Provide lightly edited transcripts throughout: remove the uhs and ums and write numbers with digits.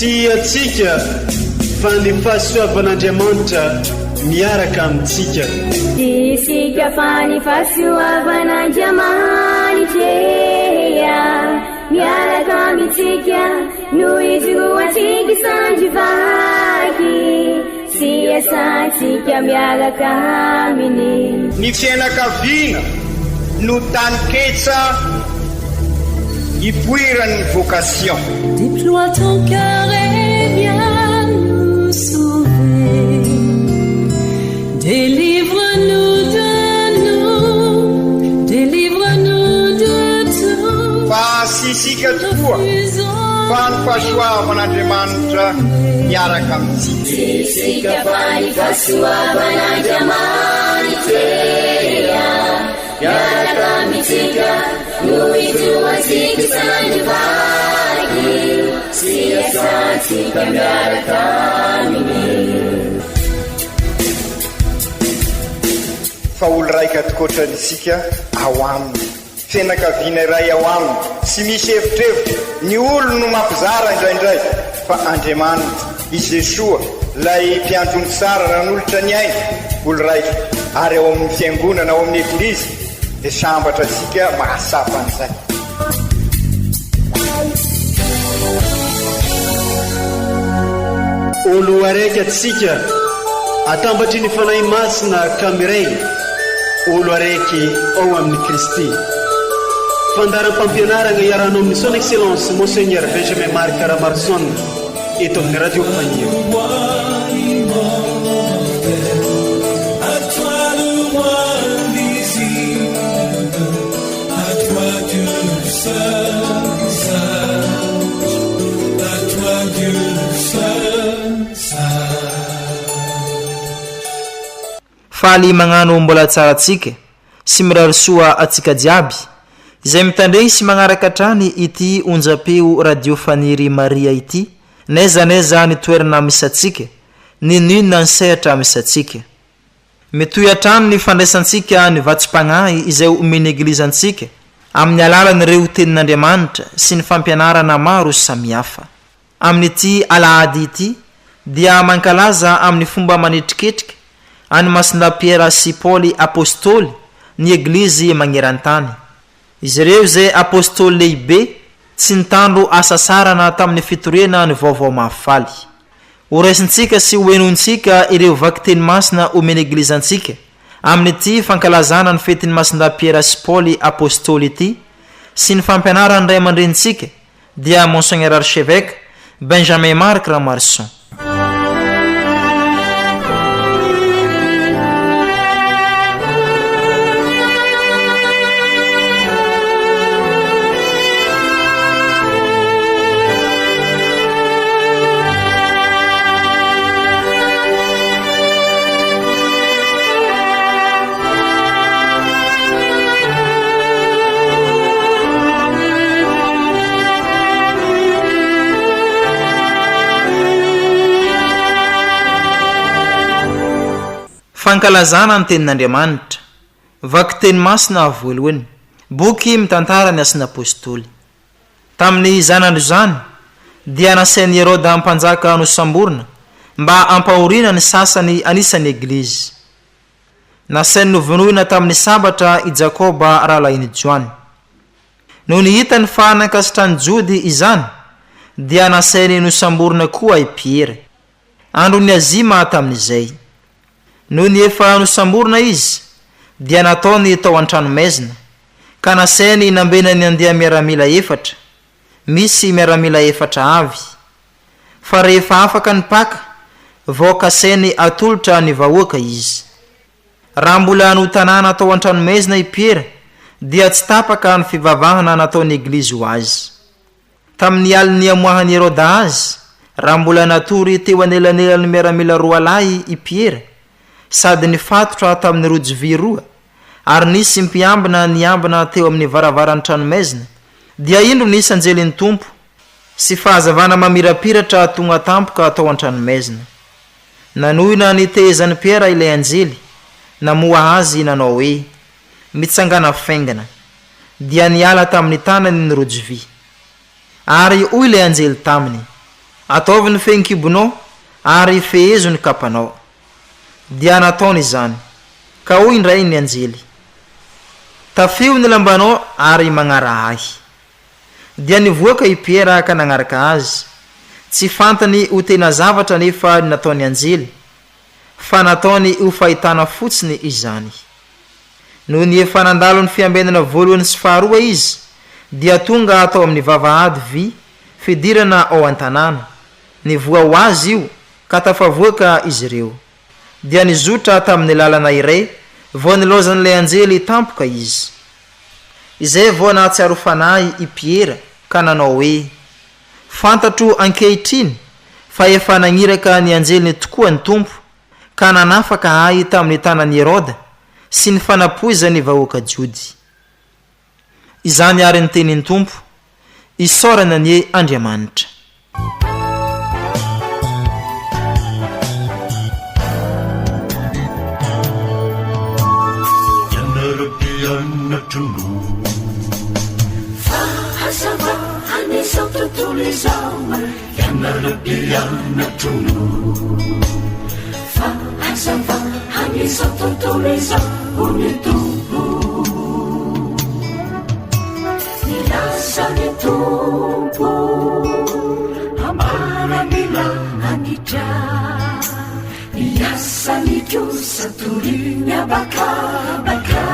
Tsy antsika fa ny fahasoavan'Andriamanitra miaraka amintsika. Tsy isika fa ny fahasoavan'Andriamanitra miaraka amintsika no ijoroantsika sandry vaky sy iasantsika miaraka aminy. Ny fianakaviana no taninketsa ipoiran'ny vocation. Déploie ton cœur et viens nous sauver Délivre-nous de nous, délivre-nous de tout Fa tsy isika tokoa fa ny fahasoavan'Andriamanitra miaraka amintsika. Tsy isika fa ny fahasoavan'Andriamanitra miaraka amintsika no ijoroantsika sandry vaky sy iasantsika miaraka aminy. Fa olo raika tokoatrany isika ao aminy. Fianakaviana iray ao aminy, tsy misy evitrevitra, ny olony no mampizara indraindray, fa Andriamanitra, i Jesoa, ilay mpiandry omby tsara nanolotra ny ainy, olo raika, ary ao amin'ny Fiangonana, ao amin'ny Eglizy, dia sambatra antsika mahatsapa an'izay. Olo araiky atsika, atambatry ny Fanahy Masina ka miray, olo araiky ao amin'i Kristy. Fandaharam-pampianaragna iarahanao amin'ny Son Excellence Monseigneur Benjamin Marc Ramaroson eto amin'ny Radio Faniry. Faly magnano mbola tsara atsika sy mirary soa atsika jiaby izay mitandregny sy magnaraka hatrany ity onjam-peo Radio Faniry Maria ity n'aiza n'aiza ny toerana misy atsika, n'inon'inona ny sehatra misy atsika. Mitohy hatrany ny fandraisantsika ny vatsim-pagnahy izay omen'ny Eglizy antsika amin'ny alalan'ireo Tenin'Andriamanitra sy ny fampianarana maro samihafa. Amin'ity alahady ity dia mankalaza amin'ny fomba manetriketrika an'i Masindahy Piera sy Paoly Apostoly ny Eglizy magneran-tany. Izy ireo izay Apostoly lehibe tsy nitandro hasasarana tamin'ny fitoriana ny Vaovao Mahafaly. Horaisintsika sy hohenointsika ireo vakiteny masina omen'ny Eglizy antsika amin'ity fankalazana ny fetin'i Masindahy Piera sy Paoly Apostoly ity sy ny fampianaran'ny ray aman-drenintsika dia Monseigneur Archevêque Benjamin Marc Ramarison. Fankalazana ny Tenin'Andriamanitra. Vakiteny masina voalohany. Boky mitantara ny Asan'ny Apostoly. Tamin'izany andro izany, dia nasain'i Heroda Mpanjaka nosamborina mba hampahoriana ny sasany anisan'ny Eglizy. Nasainy novonoina tamin'ny sabatra i Jakoba rahalahin'i Joany. Nony hitany fa nankasitrahan'ny Jody izany, dia nasainy nosamborina koa i Piera. Andron'ny Azima tamin'izay. Nony efa nosamborina izy, dia nataony tao an-tranomaizina, ka nasainy nambenan'ny andia-miaramila efatra, misy miaramila efatra avy. Fa rehefa afaka ny Paka, vao kasainy atolotra ny vahoaka izy. Raha mbola notanana tao an-tranomaizina i Piera, dia tsy tapaka ny fivavahana nataon'ny Eglizy ho azy. Tamin'ny alin'ny niamoahan'i Heroda azy, raha mbola natory teo anelanelan'ny miaramila roalahy i Piera, sady nifatotra tamin'ny rojo vy roa, ary nisy mpiambina niambina teo amin'ny varavaran'ny tranomaizina, dia indro nisy anjelin'ny Tompo sy fahazavana mamirapiratra tonga tampoka tao an-tranomaizina. Nanohina ny tehezan'i Piera ilay anjely, namoha azy nanao hoe, Mitsangàna faingana. Dia niala tamin'ny tanany ny rojo vy. Ary hoy ilay anjely taminy. Ataovy ny fehinkibonao ary fehezo ny kapanao. Dia nataony izany. Ka hoy indray ny anjely, Tafio ny lambanao ary magnaraha ahy. Dia nivoaka i Piera ka nagnaraka azy. Tsy fantany ho tena zavatra anefa ny nataon'ny anjely, fa nataony ho fahitana fotsiny izany. Nony efa nandalo ny fiambenana voalohany sy faharoa izy, dia tonga tao amin'ny vavahady vy fidirana ao an-tanàna. Nivoha ho azy io, ka tafavoaka izy ireo. Dia nizotra tamin'ny lalana iray vao nilaozan'ilay anjely tampoka izy. Izay vao nahatsiaro fanahy i Piera ka nanao hoe, Fantatro ankehitriny fa efa nagniraka ny anjeliny tokoa ny Tompo ka nanafaka ahy tamin'ny tanan'i Heroda sy ny fanapoizan'ny vahoaka Jody. Izany àry ny tenin'ny Tompo, isaorana anie Andriamanitra. Ianareo mpianatro no. Fahazavan'izao tontolo izao. Ianareo mpianatro no. Fahazavan'izao tontolo izao ho ny Tompo. Nilaza ny Tompo ambara ny lanitra. Ny asany kosa toriny habakabaka.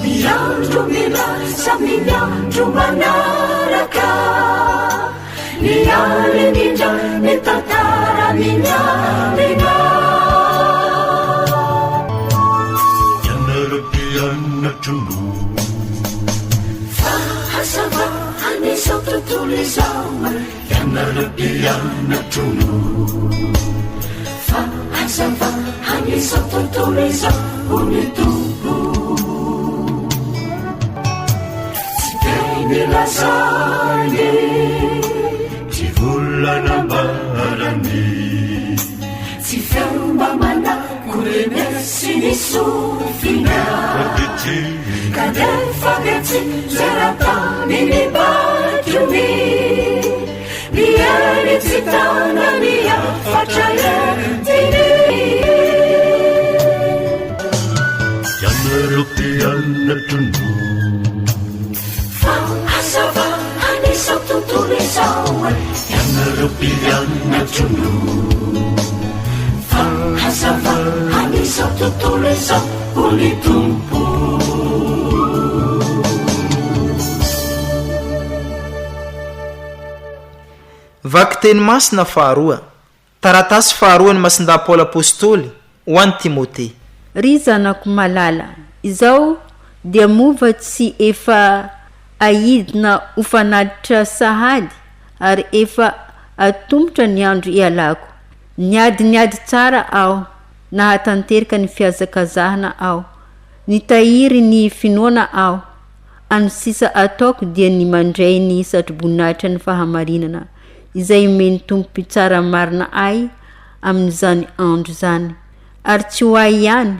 Ny andro milaza amin'ny andro manaraka. Ny alina indra ny tantara amin'ny alina. Ianareo mpianatro no. Fahazavan'izao tontolo izao. Ianareo mpianatro no. Fahazavan'izao tontolo izao ho ny Tompo. Tsy teny lazany. Tsy volana ambarany. Tsy feo mba manako renesy ny sofina. Kanefa dia tsy zera-tany ny bakony. Ny hery tsy tana ny hafatra entiny. Ianareo mpianatro no. Fahazavan'izao tontolo izao. Ianareo mpianatro no. Fahazavan'izao tontolo izao ho ny Tompo. Vakiteny masina faharoa. Taratasy faharoan'i Masindahy Paoly Apostoly ho an'i Timote. Ry zanako malala, izao dia mova tsy efa aidina ho fanatitra sahady ary efa atomotra ny andro ialako. Niady ny ady tsara aho, nahatanteraka ny fihazakazahana aho, nitahiry ny finoana aho. Any sisa ataoko dia ny mandray ny satroboninahitra ny fahamarinana izay omen'ny Tompo Mpitsara marina ahy amin'izany andro izany, ary tsy ho ahy ihany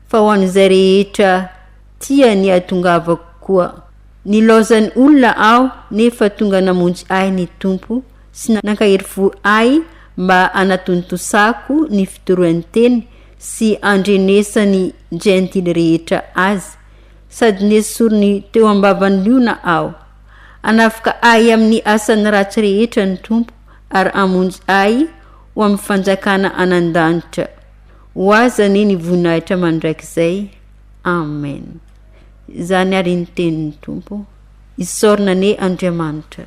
fa ho an'izay rehetra tia ny hahatongavako koa. Nilaozan'ny olona aho nefa tonga namonjy ahy ny Tompo sy nankahery fo ahy mba hanatontosako ny fitoroan'ny teny sy handrenesan'ny Jentily rehetra azy. Sady nesoriny teo am-bavan'ny liona aho. Hanafika ahy amin'ny asan'ny ratsy rehetra ny Tompo ary hamonjy ahy ho amin'ny fanjakana any an-danitra. Ho Azy anie ny voninahitra mandrakizay. Amen. Izany àry ny tenin'ny Tompo. Isaorana anie Andriamanitra.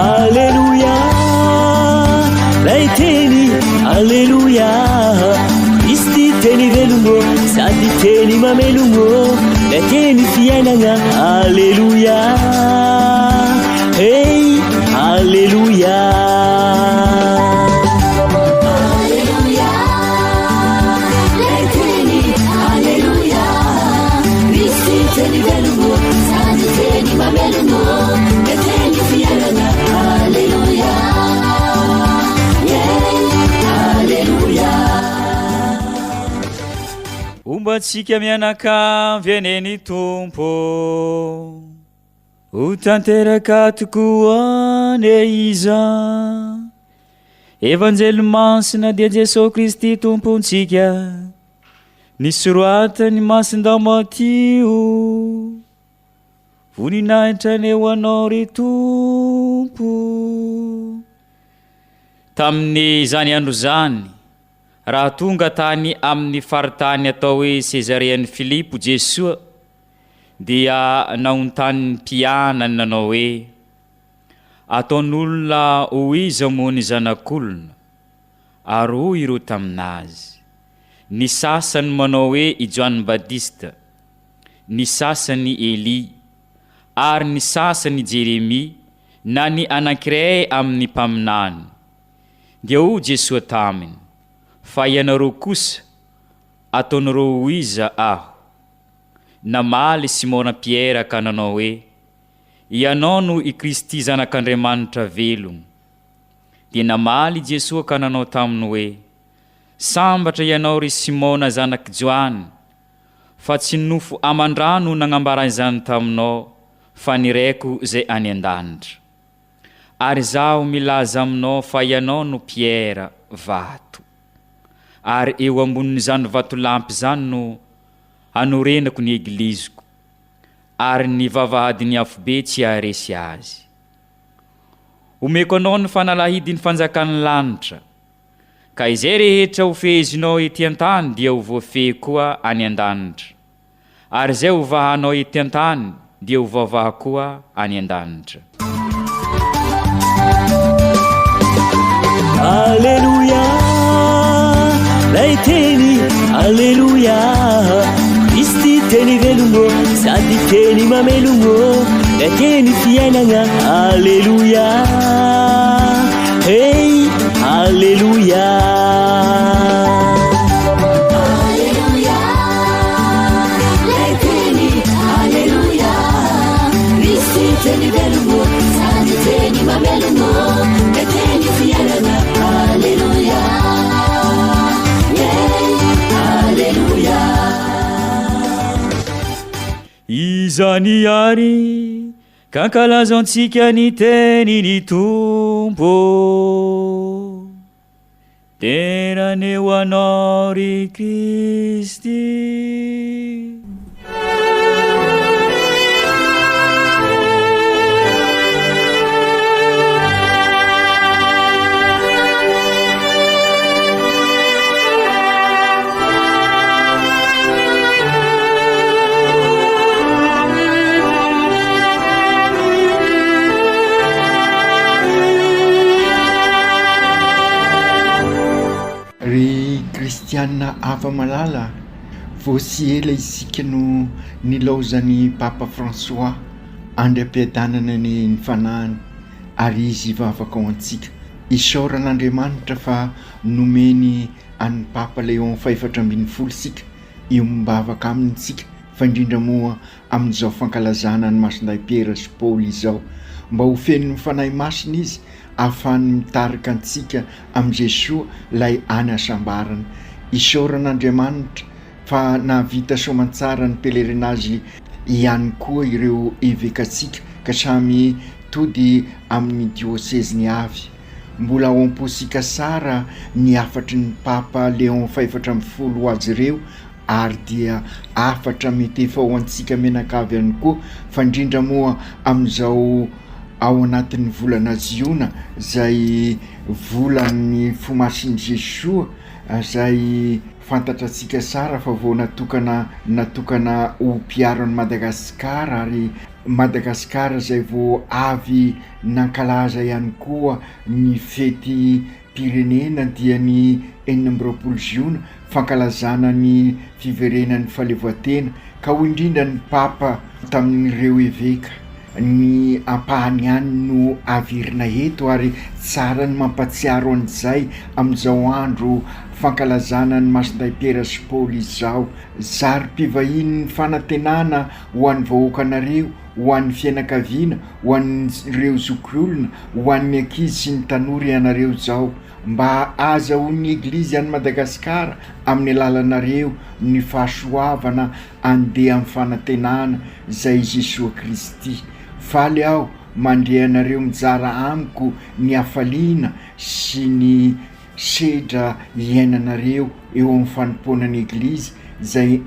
Aleloia, lay teny, aleloia, Kristy teny velogno, sady teny mamelogno, lay teny fiainagna, aleloia, hey, aleloia. Aleloia, lay teny, aleloia, Kristy teny velogno, sady teny mamelogno, lay teny fiainagna, aleloia. antsika mianakavy anie ny Tompo. Ho tanteraka tokoa anie izany. Evanjely Masina dia Jesoa Kristy Tompontsika, nisoratan'i Masindahy Matio. Voninahitra anie ho Anao ry Tompo. Tamin'izany andro izany, raha tonga tany amin'ny faritany atao hoe Sezarean'i Filipo Jesoa, dia naontanin'ny mpianany nanao hoe, Ataon'olona ho iza moa ny Zanak'olona? Ary hoy ireo tamin'Azy, Ny sasany manao hoe i Joany Batista, ny sasany Elia, ary ny sasany Jeremia na ny anankiray amin'ny mpaminany. Dia hoy Jesoa taminy, Fa ianareo kosa, ataonareo ho iza Aho? Namaly Simona Piera ka nanao hoe, Ianao no i Kristy Zanak'Andriamanitra velona. Dia namaly i Jesoa ka nanao taminy hoe, Sambatra ianao ry Simona zanak'i Joany, fa tsy nofo aman-drà no nagnambara izany taminao, fa ny Raiko izay any an-danitra. Ary Izaho milaza aminao fa ianao no Piera, vato. Ary eo ambonin'izany vatolampy izany no hanorenako ny Egliziko, ary ny vavahadin'ny afobe tsy haharesy azy. Omeko anao ny fanalahidin'ny fanjakan'ny lanitra, ka izay rehetra hofehezinao ety an-tany dia ho voafehy koa any an-danitra, ary izay hovahanao ety an-tany dia ho voavaha koa any an-danitra. Aleloia, lay teny, aleloia, Kristy teny velogno, sady teny mamelogno, lay teny fiainagna, aleloia, hey, aleloia. Aleloia, lay teny, aleloia, Kristy teny velogno, sady teny mamelogno, lay teny fiainana, aleloia, hey, aleloia. Izany àry ka ankalazantsika ny tenin'ny Tompo. Dera anie ho Anao ry Kristy. Ry kristiana hava-malala, vao tsy ela isika no nilaozan'i Papa François andriam-piadanana ny ny fanahiny ary izy hivavaka ho antsika. Isaorana Andriamanitra fa nomeny an'i Papa Léon fahefatra ambin'ny folo isika, iombom-bavaka aminy isika fa indrindra moa amin'izao fankalazana an'i Masindahy Piera sy Paoly izao, mba ho fenon'ny Fanahy Masina izy ahafahany mitarika antsika amin'i Jesoa ilay any hasambarana. Isaorana Andriamanitra fa nahavita soamantsara ny pèlerinage ihany koa ireo evekantsika ka samy tody amin'ny dioseziny avy. Mbola ao am-pontsika tsara ny hafatry ny Papa Léon fahefatra ambin'ny folo ho azy ireo ary dia hafatra mety efa ho antsika mianakavy ihany koa fa indrindra moa amin'izao ao anatin'ny volana ziona izay volan'ny fo masin'i Jesoa izay fantatratsika tsara fa vao natokana natokana ho mpiaro an'i Madagasikara ary Madagasikara izay vao avy nankalaza ihany koa ny fety pirenena dia ny 26 ziona fankalazana ny fiverenan'ny fahaleovantena ka hoy indrindra ny Papa tamin'ireo eveka, ny ampahany ihany no averina eto ary tsara ny mampatsiaro an'izay amin'izao andro fankalazana ny Masindahy Piera sy Paoly izao. Zary mpivahinin'ny fanantenana ho an'ny vahoakanareo, ho an'ny fianakaviana, ho an'ireo zokiolona, ho an'ny ankizy sy ny tanora ianareo izao. mba ahazahoan'ny Eglizy any Madagasikara amin'ny alalanareo ny fahasoavana andeha amin'ny fanantenana izay Jesoa Kristy. Faly aho mandre anareo mizara amiko ny hafaliana sy ny sedra iainanareo eo amin'ny fanompoana ny Eglizy izay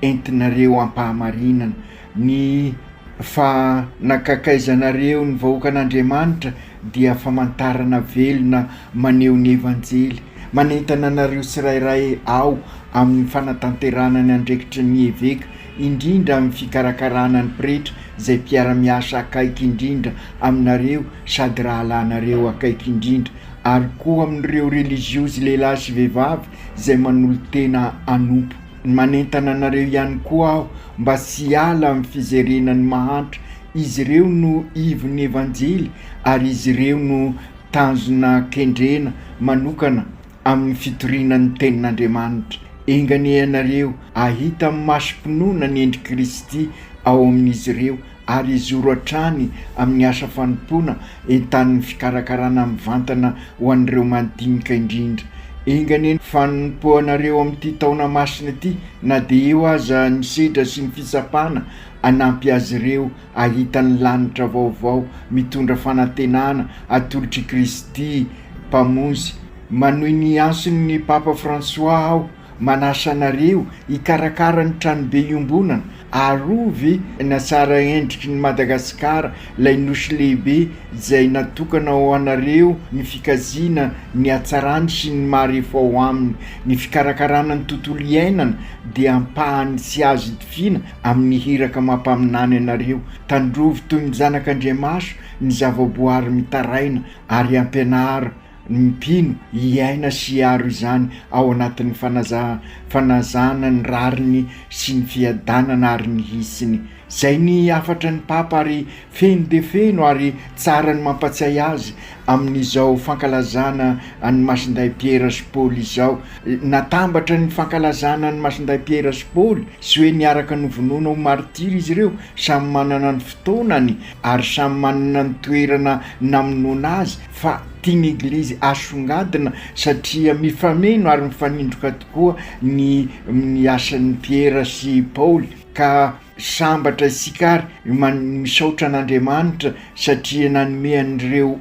entinareo am-pahamarinana. Ny fanakakaizanareo ny vahoakan'Andriamanitra dia famantarana velona maneho ny Evanjely. Manentana anareo tsirairay aho amin'ny fanatanterahana ny andraikitry ny eveka, indrindra amin'ny fikarakarana ny pretra izay mpiara-miasa akaiky indrindra aminareo sady rahalahinareo akaiky indrindra, ary koa amin'ireo reliziozy lehilahy sy vehivavy izay manolo-tena hanompo. Manentana anareo ihany koa aho mba tsy hiala amin'ny fizerena ny mahantra, izy ireo no ivon'ny Evanjely ary izy ireo no tanjona kendrena manokana amin'ny fitoriana ny Tenin'Andriamanitra. Enga anie ianareo hahita amin'ny masom-pinoana ny endrik'i Kristy ao amin'izy ireo ary hijoro hatrany amin'ny asa fanompoana entanin'ny fikarakarana mivantana ho an'ireo madinika indrindra. Enga anie ny fanompoanareo amin'ity taona masina ity, na dia eo aza ny sedra sy ny fitsapana, hanampy azy ireo hahita ny lanitra vaovao mitondra fanantenana atolotr'i Kristy Mpamonjy. Manohy ny antson'ny Papa Fransoà aho Manasa anareo hikarakara ny tranobe iombonana, arovy ny hatsara endriky ny Madagasikara, ilay nosy lehibe izay natokana ho anareo ny fikajiana ny hatsarany sy ny marefo ao aminy. Ny fikarakarana ny tontolo iainana dia ampahany tsy azo idifiana amin'ny hiraka mampaminany anareo. Tandrovy toy ny zanak'Andriamaso ny zavaboary mitaraina ary ampianaro ny mpino hiaina sy hiaro izany ao anatin'ny fanaza fanazana ny rariny sy ny fiadanana ary ny hisiny. Izay ny hafatra ny Papa ary feno dia feno ary tsara ny mampatsiahy azy amin'izao fankalazana an'i Masindahy Piera sy Paoly izao. Natambatra ny fankalazana an'i Masindahy Piera sy Paoly sy hoe niaraka novonoina ho martiry izy ireo, samy manana ny fotoanany ary samy manana ny toerana namonoana azy, fa tian'ny Eglizy asongadina satria mifameno ary mifanindroka tokoa ny ny asan'i Piera sy Paoly ka sambatra isika ary misaotra an'Andriamanitra satria nanome an'ireo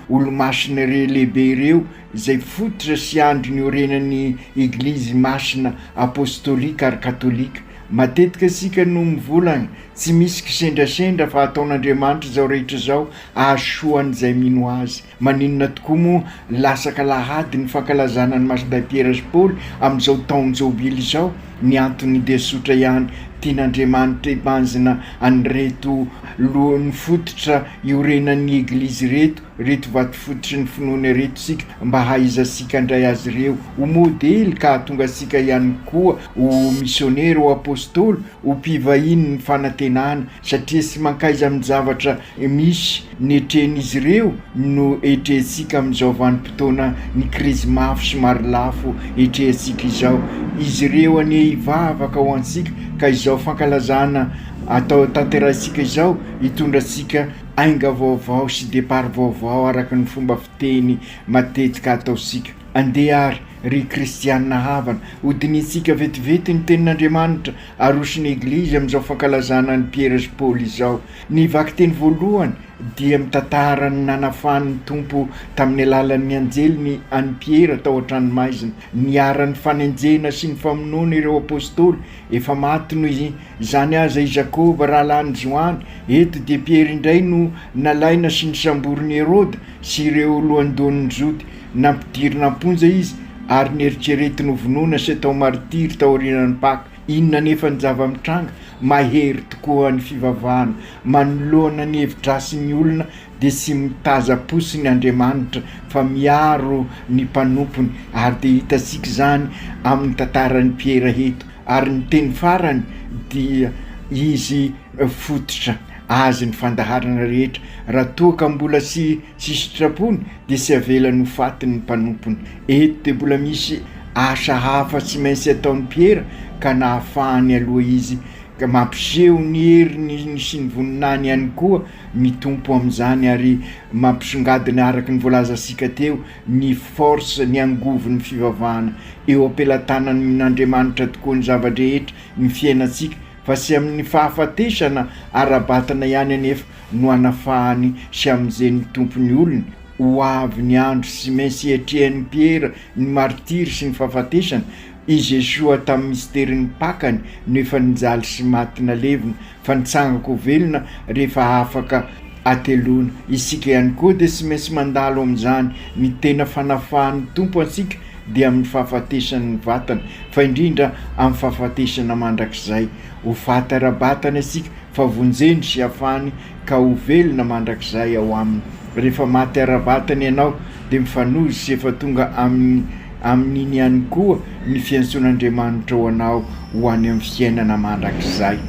olomasina ireo lehibe ireo izay fototra sy andry niorenan'ny Eglizy masina apostolika ary katolika. Matetika isika no mivolagna, tsy misy kisendrasendra fa ataon'Andriamanitra izao rehetra izao Hahasoa an'izay mino Azy. Maninona tokoa moa lasaka alahady ny fankalazana an'i Masindahy Piera sy Paoly amin'izao taon-jobily izao? Ny antony dia tsotra ihany, tian'Andriamanitra hibanjina an'ireto lohan'ny fototra iorenan'ny Eglizy ireto, ireto vatofototry ny finoana ireto isika mba hahaizantsika handray azy ireo ho modely ka hahatonga antsika ihany koa ho misionera, ho apostoly, ho mpivahinin'ny fanantenana satria tsy mankaiza amin'ny zavatra misy netren'izy ireo no etrehantsika amin'izao vanim-potoana ny krizy mafy sy marolafo etrehantsika izao. Izy ireo anie hivavaka ho antsika ka izao fankalazana atao tanterahintsika izao hitondra antsika ainga vaovao sy départ vaovao araka ny fomba fiteny matetika ataontsika. Andeha ary, ry kristiana havana, hodinihintsika vetivety ny tenin'Andriamanitra aroson'ny Eglizy amin'izao fankalazana an'i Piera sy Paoly izao. Ny vakiteny voalohany dia mitantara ny nanafahan'ny Tompo tamin'ny alalan'ny anjeliny an'i Piera tao an-tranomaizina. Niharan'ny fanenjehana sy ny famonoana ireo apostoly efa maty noho izany aza i Jakoba rahalahin'i Joany. Eto dia Piera indray no nalaina sy nosamborin'i Heroda sy ireo lohandohan'ny Jody. Nampidirina am-ponja izy ary neritreretiny hovonoina sy atao martiry taorian'ny Paka. Inona anefa ny zava-mitranga? Mahery tokoa ny fivavahana. Manoloana ny hevi-drasin'ny olona dia tsy mitaza-potsiny Andriamanitra fa miaro ny mpanompony ary dia hitantsika izany amin'ny tantaran'i Piera eto. Ary ny teny farany dia izy fototra azy ny fandaharana rehetra. Raha toa ka mbola tsy tsy sitrapony dia tsy avelany ho faty ny mpanompony. Eto dia mbola misy asa hafa tsy maintsy ataon'i Piera ka nahafahany aloha izy. Ka mampiseho ny heriny sy ny voninahiny ihany koa ny Tompo amin'izany ary mampisongadina araka ny voalazantsika teo ny force, ny angovon'ny fivavahana. Eo am-pelatanan'Andriamanitra tokoa ny zava-drehetra, ny fiainantsika, fa tsy amin'ny fahafatesana ara-batana ihany anefa no anafahany sy amonjen'ny Tompo ny olony. Ho avy ny andro tsy maintsy hiatrehan'i Piera ny martiry sy ny fahafatesana, I Jesoa tamin'ny misterin'ny Pakany no efa nijaly sy maty nalevina fa nitsangako ho velona rehefa afaka hateloana. Isika ihany koa dia tsy maintsy mandalo amin'izany. Ny tena fanafahan'ny Tompo antsika dia amin'ny fahafatesan'ny vatana, fa indrindra amin'ny fahafatesana mandrakizay. Ho faty ara-batana isika fa vonjeny sy afahany ka ho velona mandrakizay ao aminy. Rehefa maty ara-batana ianao dia mifanojo sy efa tonga amin'ny amin'iny ihany koa ny fiantsoan'Andriamanitra ho anao ho any amin'ny fiainana mandrakizay.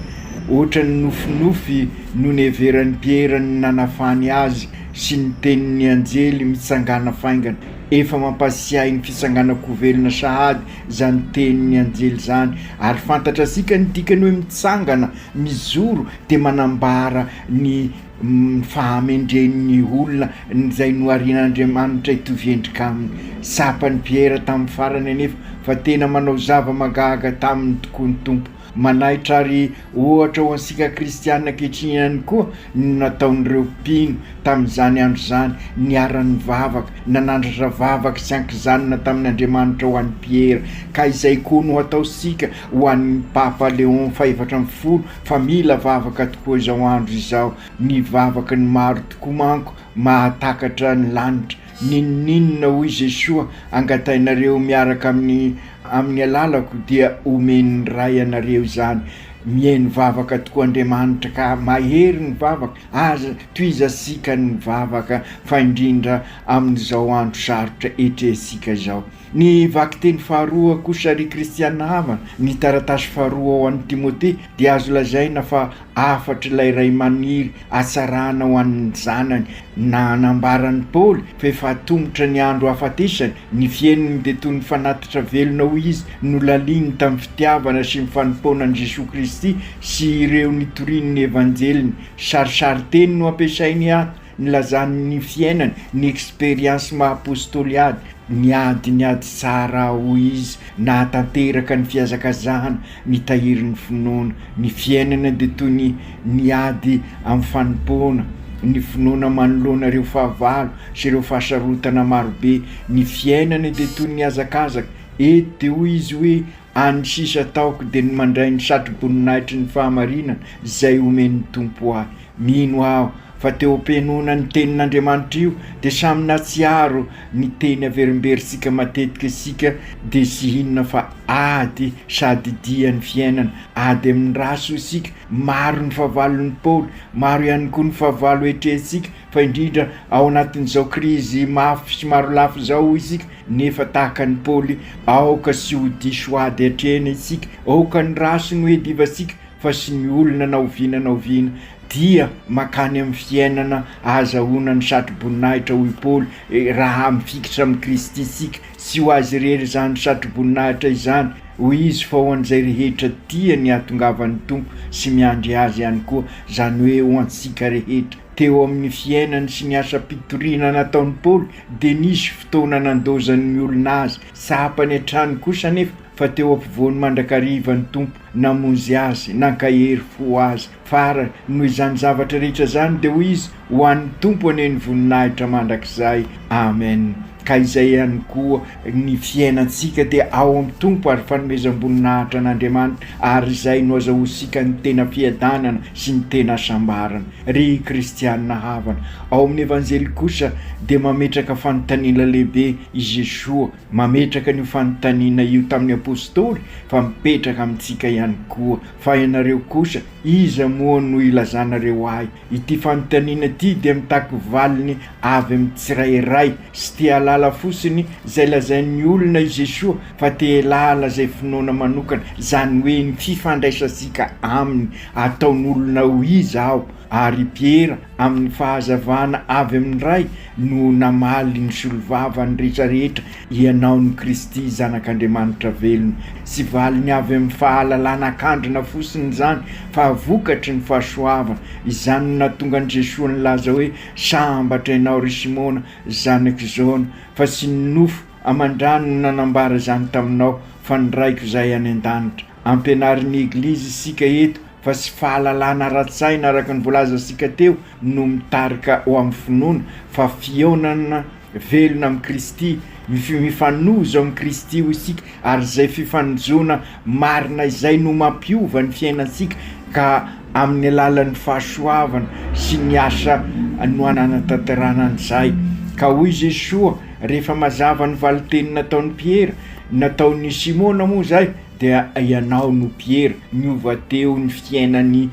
Ohatran'ny nofinofy no niheveran'i Piera ny nanafany azy sy ny tenin'ny anjely mitsangàna faingana. Efa mampahatsiahy ny fitsanganan-ko velona sahady izany tenin'ny anjely izany ary fantatrasika ny dikany hoe mitsangana, mijoro dia manambara ny ny fahamendren'ny olona izay noharian'Andriamanitra hitovy endrika aminy. Tsapan'i Piera tamin'ny farany anefa fa tena manao zava-mahagaga taminy tokoa ny Tompo. Manaitra ary ohatra ho antsika kristiana ankehitriny ihany koa ny nataon'ireo mpino tamin'izany andro izany, niara-nivavaka, nanandratra vavaka tsy an-kijanona tamin'Andriamanitra ho an'i Piera. Ka izay koa no hataontsika ho an'ny Papa Léon fahefatra ambin'ny folo fa mila vavaka tokoa izao andro izao, ny vavaky ny maro tokoa manko mahatakatra ny lanitra, n'inon'inona hoy Jesoa angatainareo miaraka amin'ny amin'ny alalako dia omen'ny Ray anareo izany, mihaino vavaka tokoa Andriamanitra ka mahery ny vavaka, aza tohizantsika ny vavaka fa indrindra amin'izao andro sarotra etrehintsika izao. Ny vakiteny faharoa kosa ry kristiana havana, ny taratasy faharoa ho an'i Timote dia azo lazaina fa hafatr'ilay ray maniry hatsarana ho an'ny zanany. Nanambaran'i Paoly fa efa atomotra ny andro hahafatesany, ny fiainany dia toy ny fanatitra velona hoy izy, nolaliny tamin'ny fitiavana sy ny fanompoana an'i Jesoa Kristy sy ireo nitoriany ny Evanjeliny. Sarisarin-teny no ampiasainy ato, nilazany ny fiainany, ny expérience maha apostoly ady, niady ny ady tsara aho hoy izy, nahatanteraka ny fihazakazahana, nitahiry ny finoana. Ny fiainana dia toy ny ny ady amin'ny fanompoana, ny finoana manoloana ireo fahavalo sy ireo fahasarotana marobe, ny fiainana dia toy ny hazakazaka, eto dia hoy izy hoe Any sisa ataoko dia ny mandray ny satroboninahitry ny fahamarinana izay omen'ny Tompo ahy. Mino aho fa teo am-pihenoana ny tenin'Andriamanitra io dia samy nahatsiaro ny teny averimberintsika matetika isika dia tsy inona fa ady sady dia ny fiainana, ady amin'ny ratsy hoy isika, maro ny fahavalon'i Paoly, maro ihany koa ny fahavalo etrehintsika fa indrindra ao anatin'izao krizy mafy sy marolafy izao hoy isika, nefa tahaka an'i Paoly, aoka tsy ho diso ady hatrehina isika, aoka ny ratsy no hiadivantsika fa tsy ny olona na oviana na oviana, dia mankany amin'ny fiainana ahazahoana ny satroboninahitra hoy Paoly, raha mifikitra amin'i Kristy isika, tsy ho azy irery izany satroboninahitra izany, hoy izy, fa ho an'izay rehetra tia ny hahatongavan'ny Tompo sy miandry Azy ihany koa, izany hoe ho antsika rehetra. Teo amin'ny fiainany sy ny asam-pitoriana nataon'i Paoly dia nisy fotoana nandozan'ny olona azy. Tsapany hatrany kosa anefa fa teo ampovoany mandrakariva ny Tompo namonjy azy, nankahery fo azy. Farany, noho izany zavatra rehetra izany dia hoy izy, Ho an'ny Tompo anie ny voninahitra mandrakizay. Amen. Ka izay ihany koa ny fiainantsika dia ao amin'ny Tompo ary fanomezam-boninahitra an'Andriamanitra ary izay no azahoantsika ny tena fiadanana sy ny tena hasambarana. Ry kristiana havana, ao amin'ny Evanjely kosa dia mametraka fanontaniana lehibe i Jesoa, mametraka an'io fanontaniana io tamin'ny Apostoly fa mipetraka amintsika ihany koa, fa ianareo kosa, iza moa no ilazanareo ahy? Ity fanontaniana ity dia mitaky valiny avy amin'ny tsirairay sy te hahalala. te-hahalala fotsiny izay lazain'ny olona i Jesoa fa te-hahalala izay finoana manokana, izany hoe ny fifandraisantsika Aminy. Ataon'olona ho iza aho? Ary i Piera, amin'ny fahazavana avy amin'ny Ray, no namaly nisolovava ny rehetrarehetra, Ianao no Kristy, Zanak'Andriamanitra velona. Tsy valiny avy amin'ny fahalalana an-kandrina fotsiny izany, fa vokatry ny fahasoavana. Izany no nahatonga an'i Jesoa nilaza hoe, Sambatra ianao, ry Simona, zanak'i Jona, fa tsy ny nofo aman-drano no nanambara izany taminao, fa ny Raiko izay any an-danitra. Ampianarin'ny Eglizy isika eto fa tsy fahalalana ara-tsaina araka ny voalazantsika teo no mitarika ho amin'ny finoana, fa fihaonana velona amin'i Kristy, mifanojo amin'i Kristy hoy isika, ary izay fifanojoana marina izay no mampiova ny fiainantsika ka amin'ny alalan'ny fahasoavana sy ny asa no ananatanterahana an'izay. Ka hoy Jesoa rehefa mazava ny valinteny nataon'i Piera, nataon'i Simona moa izay, dia ianao no Piera, niova teo ny fiainan'i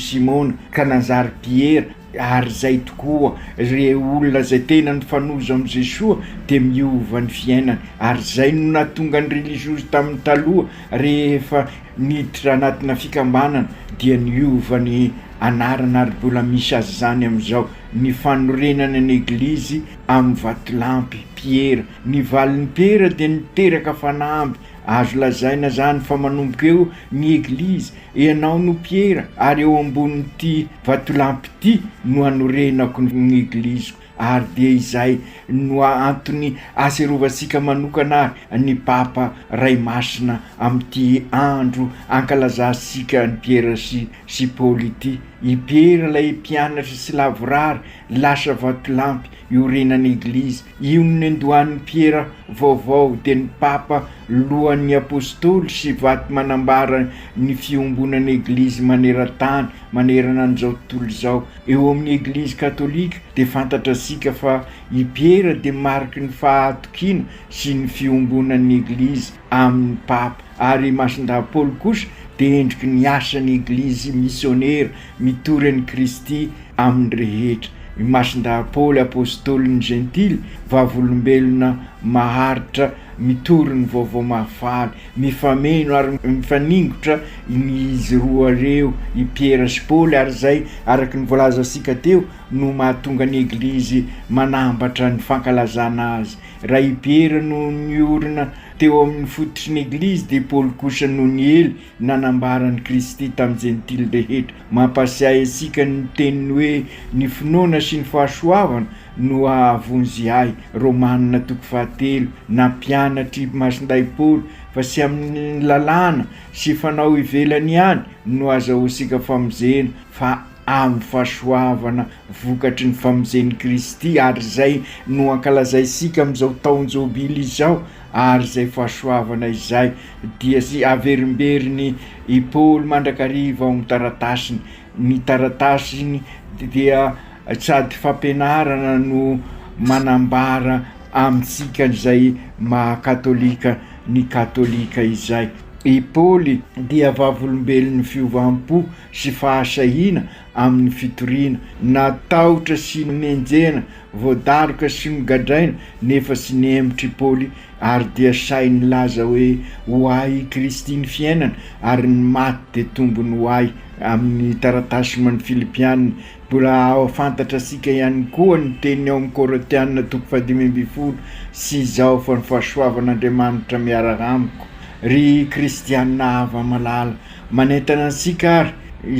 Simona ka nanjary Piera, ary izay tokoa, ireo olona izay tena nifanojo amin'i Jesoa dia miova ny fiainany, ary izay no nahatonga ny reliziozy tamin'ny taloha rehefa niditra anatina fikambanana dia niova ny anarana ary mbola misy azy izany amin'izao, ny fanorenana ny eglizy amin'ny vatolampy, Piera, ny valin'i Piera dia niteraka fanamby, Azo lazaina zany fa manomboka eo ny eglizy, ianao no Piera ary eo ambonin'ity vatolampy ity no hanorenako ny egliziko ary dia izay no antony aserovantsika manokana ary ny Papa Ray Masina amin'ity andro ankalazantsika an'i Piera sy sy Paoly ity. I Piera ilay mpianatra tsy lavorary lasa vatolampy iorenan'ny Eglizy. Io no nendohan'i Piera vaovao, dia ny Papa lohan'ny Apostoly sy vato manambara ny fiombonan'ny Eglizy maneran-tany, manerana an'izao tontolo izao. Eo amin'ny Eglizy katolika dia fantatrasika fa i Piera dia mariky ny fahatokiana sy ny fiombonan'ny Eglizy amin'ny Papa, ary i Masindahy Paoly kosa dia endriky ny asan'ny Eglizy misionera mitory an'i Kristy amin'ny rehetra. I Masindahy Paoly Apôstôlin'ny Jentily, vavolombelona maharitra mitory ny Vaovao Mahafaly. Mifameno ary mifaningotra ny izy roa ireo, i Piera sy Paoly, ary izay, araka ny voalazantsika teo, no mahatonga ny Eglizy manambatra ny fankalazana azy. Raha i Piera no niorina teo amin'ny fototry ny Eglizy, dia i Paoly kosa no niely nanambara an'i Kristy tamin'ny Jentily rehetra. Mampasiahy antsika ny teniny hoe ny finoana sy ny fahasoavana no hahavonjy ahy, Romana toko fahatelo. Nampianatra i Masindahy Paoly fa tsy amin'ny lalàna sy fanao ivelany ihany no azahoantsika famonjena fa amin'ny fahasoavana vokatry ny famonjen'i Kristy, ary izay no ankalazaintsika amin'izao taon-jobily izao, ary izay fahasoavana izay dia tsy averimberiny i Paoly mandrakariva ao amin'ny taratasiny. Ny taratasiny dia sady fampianarana no manambara amintsika izay maha katolika ny katolika izay. I Paoly dia vavolombelon'ny fiovam-po sy fahasahiana amin'ny fitoriana. Natahotra sy nenjehina, voadaroka sy nogadraina, nefa tsy nihemotra i Paoly ary dia sahy nilaza hoe, Ho ahy i Kristy ny fiainana, ary ny maty dia tombony ho ahy. Amin'ny taratasy ho an'ny Filipiana, mbola fantatrasika ihany koa ny teniny ao amin'ny Korintiana toko fahadimy ambin'ny folo, Tsy izao fa ny fahasoavan'Andriamanitra miaraka amiko. Ry kristiana hava-malala, Manentana antsika ary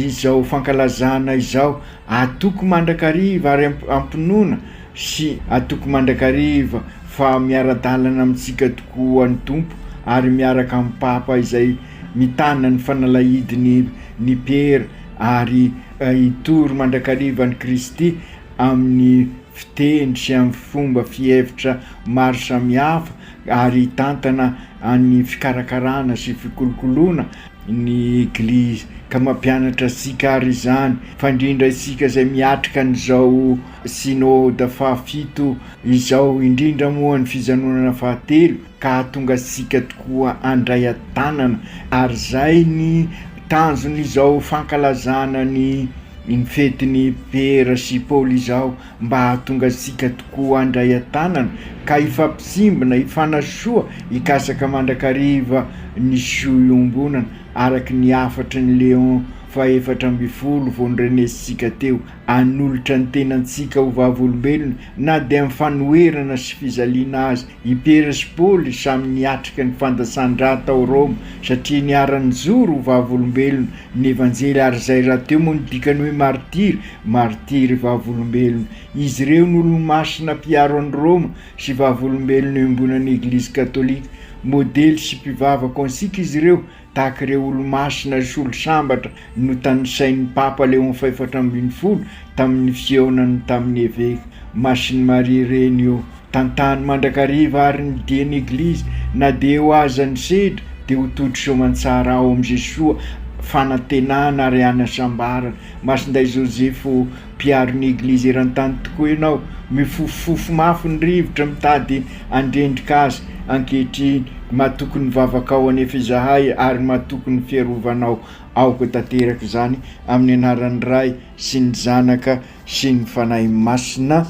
izao fankalazana izao atoko mandrakariva ary am-pinoana sy atoko mandrakariva fa miara-dalana amintsika tokoa ny Tompo ary miaraka amin'ny Papa izay mitana ny fanalahidiny ny Piera ary hitory mandrakariva an'i Kristy amin'ny fiteny sy amin'ny fomba fihevitra maro samihafa ary hitantana ny fikarakarana sy fikolokoloana ny Eglizy ka mampianatra antsika ary izany fa indrindra isika izay miatrika an'izao Synoda fahafito izao indrindra moa ny fijanonana fahatelo ka hahatonga antsika tokoa handray an-tanana ary izay ny tanjon'izao fankalazana ny. Ny fetin'i Piera sy Paoly izao mba hahatonga antsika tokoa handray an-tanana ka hifampitsimbina, hifanasoa, hikatsaka mandrakariva ny soa iombonana araka ny hafatry ny Léon faha-14 vao norenesintsika teo, hanolotra ny tenantsika ho vavolombelona na dia amin'ny fanoherana sy fijaliana aza. I Piera sy Paoly samy niatrika ny fandatsan-dra tao Roma satria niara-nijoro ho vavolombelona ny Evanjely ary izay rahateo moa no dikany hoe martiry, martiry vavolombelona. Izy ireo no olomasina mpiaro an'i Roma sy vavolombelona iombonan'ny Eglizy Katolika. Modely sy mpivavaka ho antsika izy ireo tahaka ireo olomasina sy olosambatra notanisain'ny Papa Léon fahefatra ambinifolo tamin'ny fihaonany tamin'ny Eveka Masin'i Maria Reny io. Tantano mandrakariva ary ny dian'ny Eglizy na dia eo aza ny sedra dia ho tody soamantsara ao amin'i Jesoa fanantenana ary hanasambarana. Masindahy Joseph ô, mpiaro ny Eglizy eran-tany tokoa ianao, mifofofofo mafy ny rivotra mitady handrendrika azy ankehitriny, matoky ny vavakao anefa izahay ary matoky ny fiarovanao, aoka tanteraka izany amin'ny anaran'ny Ray sy ny Zanaka sy ny Fanahy Masina.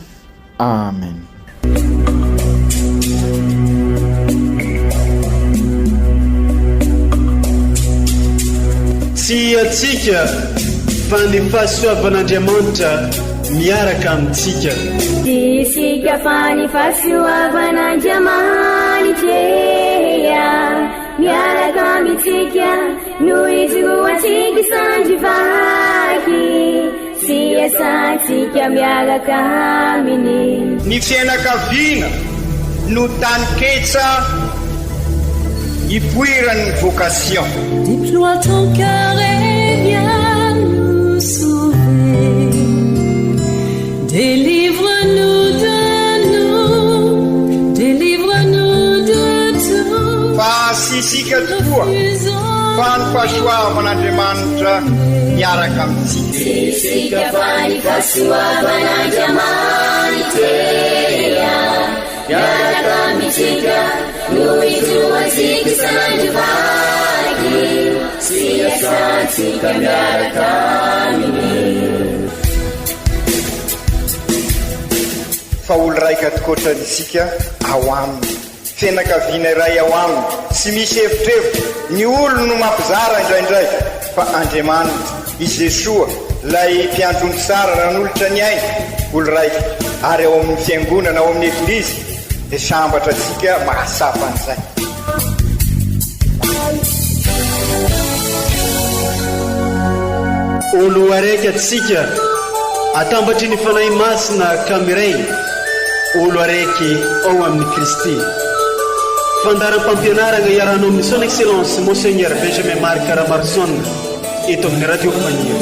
Amen. Tsy antsika fa ny fahasoavan'Andriamanitra miaraka amintsika. Tsy isika fa ny fahasoavan'Andriamanitra miaraka amintsika no ijoroantsika sandry vaky sy iasantsika miaraka aminy. Ny fiainakaviana no taninketsa ipoiran'ny vocation. Déploie ton cœur et viens nous sauver. Délivre-nous de nous, délivre-nous de tout. Fa tsy isika tokoa fa ny fahasoavan'Andriamanitra miaraka amintsika. Tsy isika fa ny fahasoavan'Andriamanitra miaraka amintsika no ijoroantsika isan'andro vaky sy iasantsika miaraka aminy. Fa olo raika tokoatra isika ao aminy. Fianakaviana iray ao aminy, tsy misy evitrevitra, ny olony no mampizara indraindray, fa Andriamanitra, i Jesoa, ilay mpiandry ondry tsara nanolotra ny ainy, olo raika, ary ao amin'ny Fiangonana, ao amin'ny Eglizy, dia sambatra antsika mahatsapa an'izay. Olo araiky atsika atambatry ny Fanahy Masina ka miray olo araiky ao amin'i Kristy. Fandaharam-pampianaragna iarahanao amin'ny Son Excellence Monseigneur Benjamin Marc Ramaroson eto amin'ny Radio Faniry.